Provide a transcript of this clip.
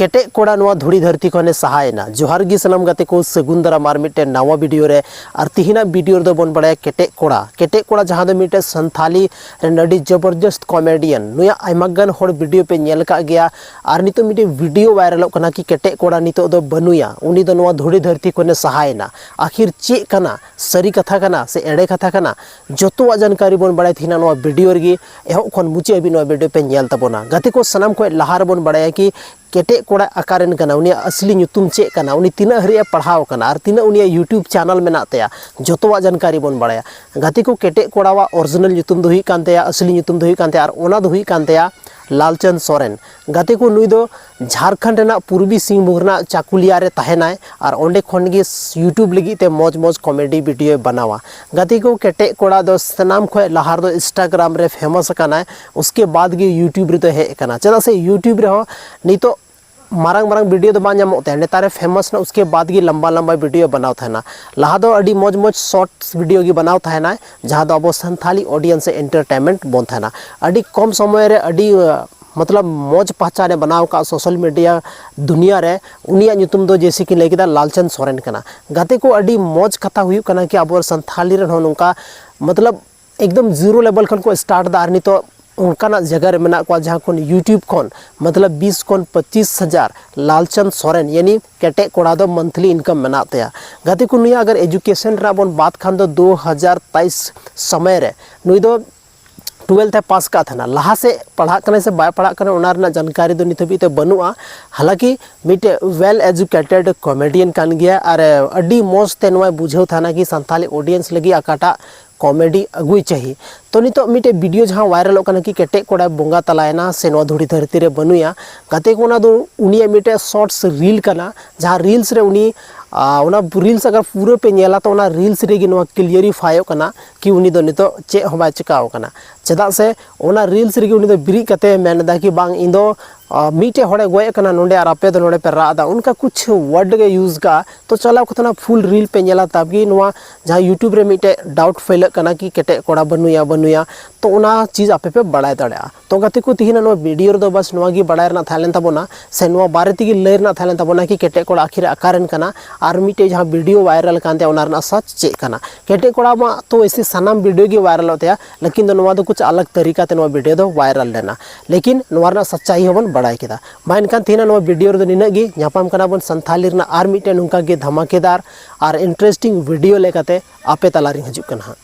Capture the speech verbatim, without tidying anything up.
ᱠᱮᱴᱮᱡ ᱠᱚᱲᱟ ᱱᱚᱣᱟ ᱫᱷᱩᱲᱤ ᱫᱷᱟᱹᱨᱛᱤ ᱠᱷᱚᱱᱮ ᱥᱟᱦᱟᱭᱮᱱᱟ᱾ ᱡᱚᱦᱟᱨ ᱜᱮ ᱥᱟᱱᱟᱢ ᱜᱟᱛᱮ ᱠᱚ, ᱥᱟᱹᱜᱩᱱ ᱫᱟᱨᱟᱢ ᱟᱨ ᱢᱤᱫᱴᱮᱱ ᱱᱟᱣᱟ ᱵᱷᱤᱰᱤᱭᱳ ᱨᱮ᱾ ᱟᱨ ᱛᱤᱦᱤᱧᱟᱜ ᱵᱷᱤᱰᱤᱭᱳ ᱨᱮᱫᱚ ᱵᱚᱱ ᱵᱟᱲᱟᱭᱟ ᱠᱮᱴᱮᱡ ᱠᱚᱲᱟ᱾ ᱠᱮᱴᱮᱡ ᱠᱚᱲᱟ ᱡᱟᱦᱟᱸ ᱫᱚ ᱢᱤᱫᱴᱮᱱ ᱥᱟᱱᱛᱷᱟᱞᱤ ᱨᱮᱱ ᱟᱹᱰᱤ ᱡᱚᱵᱚᱨᱡᱚᱥᱛ ᱠᱚᱢᱮᱰᱤᱭᱟᱱ᱾ ᱱᱩᱭᱟᱜ ᱟᱭᱢᱟ ᱜᱟᱱ ᱦᱚᱲ ᱵᱷᱤᱰᱤᱭᱳ ᱯᱮ ᱧᱮᱞ ᱟᱠᱟᱫ ᱜᱮᱭᱟ᱾ ᱟᱨ ᱱᱤᱛᱚᱜ ᱢᱤᱫᱴᱮᱱ ᱵᱷᱤᱰᱤᱭᱳ ᱵᱷᱟᱭᱨᱟᱞᱚᱜ ᱠᱟᱱᱟ ᱠᱤ ᱠᱮᱴᱮᱡ ᱠᱚᱲᱟ ᱱᱤᱛᱚᱜ ᱫᱚ ᱵᱟᱹᱱᱩᱭᱟ, ᱩᱱᱤ ᱫᱚ ᱱᱚᱣᱟ ᱫᱷᱩᱲᱤ ᱫᱷᱟᱹᱨᱛᱤ ᱠᱷᱚᱱᱮ ᱥᱟᱦᱟᱭᱮᱱᱟ᱾ ᱟᱹᱠᱷᱤᱨ ᱪᱮᱫ ᱠᱟᱱᱟ, ᱥᱟᱹᱨᱤ ᱠᱟᱛᱷᱟ ᱠᱟᱱᱟ ᱥᱮ ᱮᱲᱮ ᱠᱟᱛᱷᱟ ᱠᱟᱱᱟ, ᱡᱚᱛᱚᱣᱟᱜ ᱡᱟᱱᱠᱟᱨᱤ ᱵᱚᱱ ᱵᱟᱲᱟᱭ ᱛᱟᱦᱮᱱᱟ ᱱᱚᱣᱟ ᱵᱷᱤᱰᱤᱭᱳ ᱨᱮᱜᱮ᱾ ᱮᱦᱚᱵ ᱠᱷᱚᱱ ᱢᱩᱪᱟᱹᱫ ᱦᱟᱹᱵᱤᱡ ᱱᱚᱣᱟ ᱵᱷᱤᱰᱤᱭᱳ ᱯᱮ ᱧᱮᱞ ᱛᱟᱵᱚᱱᱟ᱾ ᱜᱟᱛᱮ ᱠᱚ, ᱥᱟᱱᱟᱢ ᱠᱷᱚᱱ ᱞᱟᱦᱟ ᱨᱮᱵᱚᱱ ᱵᱟᱲᱟᱭᱟ ᱠᱤ ᱠᱮᱴᱮᱡ ᱠᱚᱲᱟ ᱚᱠᱟᱨᱮᱱ ᱠᱟᱱᱟ, ᱩᱱᱤᱭᱟᱜ ᱟᱥᱞᱤ ᱧᱩᱛᱩᱢ ᱪᱮᱫ ᱠᱟᱱᱟ, ᱩᱱᱤ ᱛᱤᱱᱟᱹᱜ ᱦᱟᱹᱨᱤᱡ ᱮ ᱯᱟᱲᱦᱟᱣ ᱟᱠᱟᱱᱟ ᱟᱨ ᱛᱤᱱᱟᱹᱜ ᱩᱱᱤᱭᱟᱜ YouTube ᱪᱮᱱᱮᱞ ᱢᱮᱱᱟᱜ ᱛᱟᱭᱟ, ᱡᱚᱛᱚᱣᱟᱜ ᱡᱟᱱᱠᱟᱨᱤ ᱵᱚᱱ ᱵᱟᱲᱟᱭᱟ᱾ ᱜᱟᱛᱮ ᱠᱚ, ᱠᱮᱴᱮᱡ ᱠᱚᱲᱟᱣᱟᱜ ᱚᱨᱤᱡᱤᱱᱟᱞ ᱧᱩᱛᱩᱢ ᱫᱚ ᱦᱩᱭᱩᱜ ᱠᱟᱱ ᱛᱟᱭᱟ, ᱟᱥᱞᱤ ᱧᱩᱛᱩᱢ ᱫᱚ ᱦᱩᱭᱩᱜ ᱠᱟᱱ ᱛᱟᱭᱟ, ᱟᱨ ᱚᱱᱟ ᱫᱚ ᱦᱩᱭᱩᱜ ᱠᱟᱱ ᱛᱟᱭᱟ ᱞᱟᱞᱪᱟᱸᱫᱽ ᱥᱚᱨᱮᱱ᱾ ᱜᱟᱛᱮ ᱠᱚ, ᱱᱩᱭ ᱫᱚ ᱡᱷᱟᱲᱠᱷᱚᱸᱰ ᱨᱮᱱᱟᱜ ᱯᱩᱨᱵᱤ ᱥᱤᱝᱵᱷᱩᱢ ᱨᱮᱱᱟᱜ ᱪᱟᱠᱩᱞᱤᱭᱟ ᱨᱮ ᱛᱟᱦᱮᱱᱟᱭ ᱟᱨ ᱚᱸᱰᱮ ᱠᱷᱚᱱ ᱜᱮ YouTube ᱞᱟᱹᱜᱤᱫ ᱛᱮ ᱢᱚᱡᱽ ᱢᱚᱡᱽ ᱠᱚᱢᱮᱰᱤ ᱵᱷᱤᱰᱤᱭᱳᱭ ᱵᱮᱱᱟᱣᱟ᱾ ᱜᱟᱛᱮ ᱠᱚ, ᱠᱮᱴᱮᱡ ᱠᱚᱲᱟ ᱫᱚ ᱥᱟᱱᱟᱢ ᱠᱷᱚᱱ ᱞᱟᱦᱟ ᱨᱮᱫᱚ Instagram ᱨᱮ ᱯᱷᱮᱢᱟᱥ ᱟᱠᱟᱱᱟᱭ, ᱩᱥᱠᱮ ᱵᱟᱫᱽ ᱜᱮ YouTube ᱨᱮᱫᱚ ᱦᱮᱡ ᱟᱠᱟᱱᱟ᱾ ᱪᱮᱫᱟᱜ ᱥᱮ YouTube ᱨᱮᱦᱚᱸ ᱱᱤᱛᱚᱜ ᱢᱟᱨᱟᱝ ᱢᱟᱨᱟᱝ ᱵᱷᱤᱰᱤᱭᱳ ᱫᱚ ᱵᱟᱝ ᱧᱟᱢᱚᱜ ᱛᱟᱭᱟ, ᱱᱮᱛᱟᱨᱮ ᱯᱷᱮᱢᱟᱥ ᱱᱟ, ᱩᱥᱠᱮ ᱵᱟᱫᱽ ᱜᱮ ᱞᱟᱢᱵᱟ ᱞᱟᱢᱵᱟ ᱵᱷᱤᱰᱤᱭᱳ ᱵᱮᱱᱟᱣ ᱛᱟᱦᱮᱱᱟ᱾ ᱞᱟᱦᱟ ᱫᱚ ᱟᱹᱰᱤ ᱢᱚᱡᱽ ᱢᱚᱡᱽ ᱥᱚᱨᱴᱥ ᱵᱷᱤᱰᱤᱭᱳ ᱜᱮ ᱵᱮᱱᱟᱣ ᱛᱟᱦᱮᱱᱟᱭ, ᱡᱟᱦᱟᱸ ᱫᱚ ᱟᱵᱚ ᱥᱟᱱᱛᱷᱟᱞᱤ ᱚᱰᱤᱭᱮᱱᱥ ᱮ ᱮᱱᱴᱟᱨᱴᱮᱱᱢᱮᱱᱴ ᱵᱚᱱ ᱛᱟᱦᱮᱱᱟ᱾ ᱟᱹᱰᱤ ᱠᱚᱢ ᱥᱚᱢᱚᱭ ᱨᱮ ᱟᱹᱰᱤ ᱟᱸ, ᱢᱚᱛᱞᱚᱵ ᱢᱚᱡᱽ ᱯᱟᱦᱪᱟᱱ ᱮ ᱵᱮᱱᱟᱣ ᱟᱠᱟᱫ ᱥᱳᱥᱟᱞ ᱢᱤᱰᱤᱭᱟ ᱫᱩᱱᱤᱭᱟᱹ ᱨᱮ᱾ ᱩᱱᱤᱭᱟᱜ ᱧᱩᱛᱩᱢ ᱫᱚ ᱡᱮᱭᱥᱮ ᱠᱤ ᱞᱟᱹᱭ ᱠᱮᱫᱟ ᱞᱟᱞᱪᱟᱸᱫᱽ ᱥᱚᱨᱮᱱ ᱠᱟᱱᱟ᱾ ᱜᱟᱛᱮ ᱠᱚ, ᱟᱹᱰᱤ ᱢᱚᱡᱽ ᱠᱟᱛᱷᱟ ᱦᱩᱭᱩᱜ ᱠᱟᱱᱟ ᱠᱤ ᱟᱵᱚ ᱥᱟᱱᱛᱷᱟᱞᱤ ᱨᱮᱱ ᱦᱚᱸ ᱱᱚᱝᱠᱟ ᱢᱚᱛᱞᱚᱵ ᱮᱠᱫᱚᱢ ᱡᱤᱨᱳ ᱞᱮᱵᱮᱞ ᱠᱷᱚᱱ ᱠᱚ ᱥᱴᱟᱨᱴ ᱮᱫᱟ ᱟᱨ ᱱᱤᱛᱚᱜ ᱚᱱᱠᱟᱱᱟᱜ ᱡᱟᱭᱜᱟ ᱨᱮ ᱢᱮᱱᱟᱜ ᱠᱚᱣᱟ ᱡᱟᱦᱟᱸ ᱠᱷᱚᱱ YouTube ᱠᱷᱚᱱ ᱢᱚᱛᱞᱚᱵ ᱵᱤᱥ ᱠᱷᱚᱱ ᱯᱚᱸᱪᱤᱥ ᱦᱟᱡᱟᱨ ᱞᱟᱞᱪᱟᱸᱫᱽ ᱥᱚᱨᱮᱱ ᱭᱟᱱᱤ ᱠᱮᱴᱮᱡ ᱠᱚᱲᱟ ᱫᱚ ᱢᱚᱱᱛᱷᱞᱤ ᱤᱱᱠᱟᱢ ᱢᱮᱱᱟᱜ ᱛᱟᱭᱟ᱾ ᱜᱟᱛᱮ ᱠᱚ, ᱱᱩᱭᱟᱜ ᱟᱜᱟᱨ ᱮᱡᱩᱠᱮᱥᱚᱱ ᱨᱮᱱᱟᱜ ᱵᱚᱱ ᱵᱟᱛ ᱠᱷᱟᱱ ᱫᱚ ᱫᱩ ᱦᱟᱡᱟᱨ ᱛᱮᱭᱤᱥ ᱥᱚᱢᱚᱭ ᱨᱮ ᱱᱩᱭ ᱫᱚ ᱴᱩᱭᱮᱞᱛᱷ ᱮ ᱯᱟᱥ ᱠᱟᱜ ᱛᱟᱦᱮᱱᱟ᱾ ᱞᱟᱦᱟ ᱥᱮᱫ ᱯᱟᱲᱦᱟᱜ ᱠᱟᱱᱟᱭ ᱥᱮ ᱵᱟᱭ ᱯᱟᱲᱦᱟᱜ ᱠᱟᱱᱟ, ᱚᱱᱟ ᱨᱮᱱᱟᱜ ᱡᱟᱱᱠᱟᱨᱤ ᱫᱚ ᱱᱤᱛ ᱦᱟᱹᱵᱤᱡ ᱛᱮ ᱵᱟᱹᱱᱩᱜᱼᱟ᱾ ᱦᱟᱞᱟᱠᱤ ᱢᱤᱫᱴᱮᱡ ᱳᱭᱮᱞ ᱮᱡᱩᱠᱮᱴᱮᱰ ᱠᱚᱢᱮᱰᱤᱭᱟᱱ ᱠᱟᱱ ᱜᱮᱭᱟ ᱟᱨ ᱟᱹᱰᱤ ᱢᱚᱡᱽ ᱛᱮ ᱱᱚᱣᱟᱭ ᱵᱩᱡᱷᱟᱹᱣ ᱛᱟᱦᱮᱱᱟ ᱠᱤ ᱥᱟᱱᱛᱷᱟᱞᱤ ᱚᱰᱤᱭᱮᱱᱥ ᱞᱟᱹᱜᱤᱫ ᱚᱠᱟᱴᱟᱜ ᱠᱚᱢᱮᱰᱤ ᱟᱹᱜᱩᱭ ᱪᱟᱹᱦᱤ᱾ ᱛᱚ ᱱᱤᱛᱚᱜ ᱢᱤᱫᱴᱮᱡ ᱵᱷᱤᱰᱤᱭᱳ ᱡᱟᱦᱟᱸ ᱵᱷᱟᱭᱨᱟᱞᱚᱜ ᱠᱟᱱᱟ ᱠᱤ ᱠᱮᱴᱮᱡ ᱠᱚᱲᱟᱭ ᱵᱚᱸᱜᱟ ᱛᱟᱞᱟᱭᱮᱱᱟ ᱥᱮ ᱱᱚᱣᱟ ᱫᱷᱩᱲᱤ ᱫᱷᱟᱹᱨᱛᱤ ᱨᱮ ᱵᱟᱹᱱᱩᱭᱟ, ᱜᱟᱛᱮ ᱠᱚ, ᱚᱱᱟ ᱫᱚ ᱩᱱᱤᱭᱟᱜ ᱢᱤᱫᱴᱮᱡ ᱥᱚᱨᱴᱥ ᱨᱤᱞ ᱠᱟᱱᱟ, ᱡᱟᱦᱟᱸ ᱨᱤᱞᱥ ᱨᱮ ᱩᱱᱤ ᱟᱨ ᱚᱱᱟ ᱨᱤᱞᱥ ᱟᱜᱟᱨ ᱯᱩᱨᱟᱹ ᱯᱮ ᱧᱮᱞᱟ ᱛᱚ ᱚᱱᱟ ᱨᱤᱞᱥ ᱨᱮᱜᱮ ᱱᱚᱣᱟ ᱠᱞᱤᱭᱟᱨᱤᱯᱷᱟᱭᱚᱜ ᱠᱟᱱᱟ ᱠᱤ ᱩᱱᱤ ᱫᱚ ᱱᱤᱛᱚᱜ ᱪᱮᱫ ᱦᱚᱸ ᱵᱟᱭ ᱪᱤᱠᱟᱹᱣ ᱠᱟᱱᱟ᱾ ᱪᱮᱫᱟᱜ ᱥᱮ ᱚᱱᱟ ᱨᱤᱞᱥ ᱨᱮᱜᱮ ᱩᱱᱤ ᱫᱚ ᱵᱮᱨᱮᱫ ᱠᱟᱛᱮ ᱢᱮᱱ ᱮᱫᱟ ᱠᱤ ᱵᱟᱝ, ᱤᱧ ᱫᱚ ᱟᱨ ᱢᱤᱫᱴᱮᱡ ᱦᱚᱲᱮ ᱜᱚᱡ ᱟᱠᱟᱱᱟ ᱱᱚᱰᱮ ᱟᱨ ᱟᱯᱮ ᱫᱚ ᱱᱚᱰᱮ ᱯᱮ ᱨᱟᱜ ᱮᱫᱟ, ᱚᱱᱠᱟ ᱠᱩᱪᱷ ᱣᱟᱨᱰ ᱜᱮ ᱤᱭᱩᱡᱽ ᱠᱟᱜᱼᱟ᱾ ᱛᱚ ᱪᱟᱞᱟᱣ ᱠᱟᱛᱮ ᱚᱱᱟ ᱯᱷᱩᱞ ᱨᱤᱞ ᱯᱮ ᱧᱮᱞᱟ, ᱛᱟᱵᱜᱮ ᱱᱚᱣᱟ ᱡᱟᱦᱟᱸ ᱭᱩᱴᱩᱵᱽ ᱨᱮ ᱢᱤᱫᱴᱮᱡ ᱰᱟᱣᱩᱴ ᱯᱷᱮᱞᱟᱜ ᱠᱟᱱᱟ ᱠᱤ ᱠᱮᱴᱮᱡ ᱠᱚᱲᱟ ᱵᱟᱹᱱᱩᱭᱟ ᱵᱟᱹᱱᱩᱭᱟ, ᱛᱚ ᱚᱱᱟ ᱪᱤᱡᱽ ᱟᱯᱮ ᱯᱮ ᱵᱟᱲᱟᱭ ᱫᱟᱲᱮᱭᱟᱜᱼᱟ᱾ ᱛᱚ ᱜᱟᱛᱮ ᱠᱚ, ᱛᱮᱦᱮᱧ ᱱᱚᱣᱟ ᱵᱷᱤᱰᱤᱭᱳ ᱨᱮᱫᱚ ᱵᱟᱥ ᱱᱚᱣᱟ ᱜᱮ ᱵᱟᱲᱟᱭ ᱨᱮᱱᱟᱜ ᱛᱟᱦᱮᱸ ᱞᱮᱱ ᱛᱟᱵᱚᱱᱟ, ᱥᱮ ᱱᱚᱣᱟ ᱵᱟᱨᱮ ᱛᱮᱜᱮ ᱞᱟᱹᱭ ᱨᱮᱱᱟᱜ ᱛᱟᱦᱮᱸ ᱞᱮᱱ ᱛᱟᱵᱚᱱᱟ ᱠᱤ ᱠᱮᱴᱮᱡ ᱠᱚᱲᱟ ᱟᱹᱠᱷᱤᱨ ᱟᱠᱟᱨᱮᱱ ᱠᱟᱱᱟ, ᱟᱨ ᱢᱤᱫᱴᱮᱡ ᱡᱟᱦᱟᱸ ᱵᱷᱤᱰᱤᱭᱳ ᱣᱟᱭᱨᱟᱞ ᱠᱟᱱ ᱛᱟᱭᱟ ᱚᱱᱟ ᱨᱮᱱᱟᱜ ᱥᱟᱪ ᱪᱮᱫ ᱠᱟᱱᱟ᱾ ᱠᱮᱴᱮᱡ ᱠᱚᱲᱟ ᱢᱟ ᱛᱚ ᱮᱥᱮ ᱥᱟᱱᱟᱢ ᱵᱷᱤᱰᱤᱭᱳ ᱜᱮ ᱣᱟᱭᱨᱟᱞᱚᱜ ᱛᱟᱭᱟ, ᱞᱮᱠᱤᱱ ᱫᱚ ᱱᱚᱣᱟ ᱫᱚ ᱠᱩᱪᱷ ᱟᱞᱟᱜᱽ ᱛᱟᱹᱨᱤᱠᱟ ᱛᱮ ᱱᱚᱣᱟ ᱵᱷᱤᱰᱤᱭᱳ ᱫᱚ ᱣᱟᱭᱨᱟᱞ ᱞᱮᱱᱟ, ᱞᱮᱠᱤᱱ ᱱᱚᱣᱟ ᱨᱮᱱᱟᱜ ᱥᱟᱪᱪᱟᱭ ᱦᱚᱸᱵᱚᱱ ᱵᱟᱲᱟᱭ ᱠᱮᱫᱟ᱾ ᱢᱟ ᱮᱱᱠᱷᱟᱱ ᱛᱮᱦᱮᱧ ᱱᱚᱣᱟ ᱵᱷᱤᱰᱤᱭᱳ ᱨᱮᱫᱚ ᱱᱤᱱᱟᱹᱜ ᱜᱮ᱾ ᱧᱟᱯᱟᱢ ᱠᱟᱱᱟ ᱵᱚᱱ ᱥᱟᱱᱛᱷᱟᱞᱤ ᱨᱮᱱᱟᱜ ᱟᱨ ᱢᱤᱫᱴᱮᱱ ᱱᱚᱝᱠᱟ ᱜᱮ ᱫᱷᱟᱢᱟᱠᱮᱫᱟᱨ ᱟᱨ ᱤᱱᱴᱟᱨᱮᱥᱴᱤᱝ ᱵᱷᱤᱰᱤᱭᱳ ᱞᱮᱠᱟᱛᱮ ᱟᱯᱮ ᱛᱟᱞᱟᱨᱤᱧ ᱦᱤᱡᱩᱜ ᱠᱟᱱᱟ ᱦᱟᱸᱜ᱾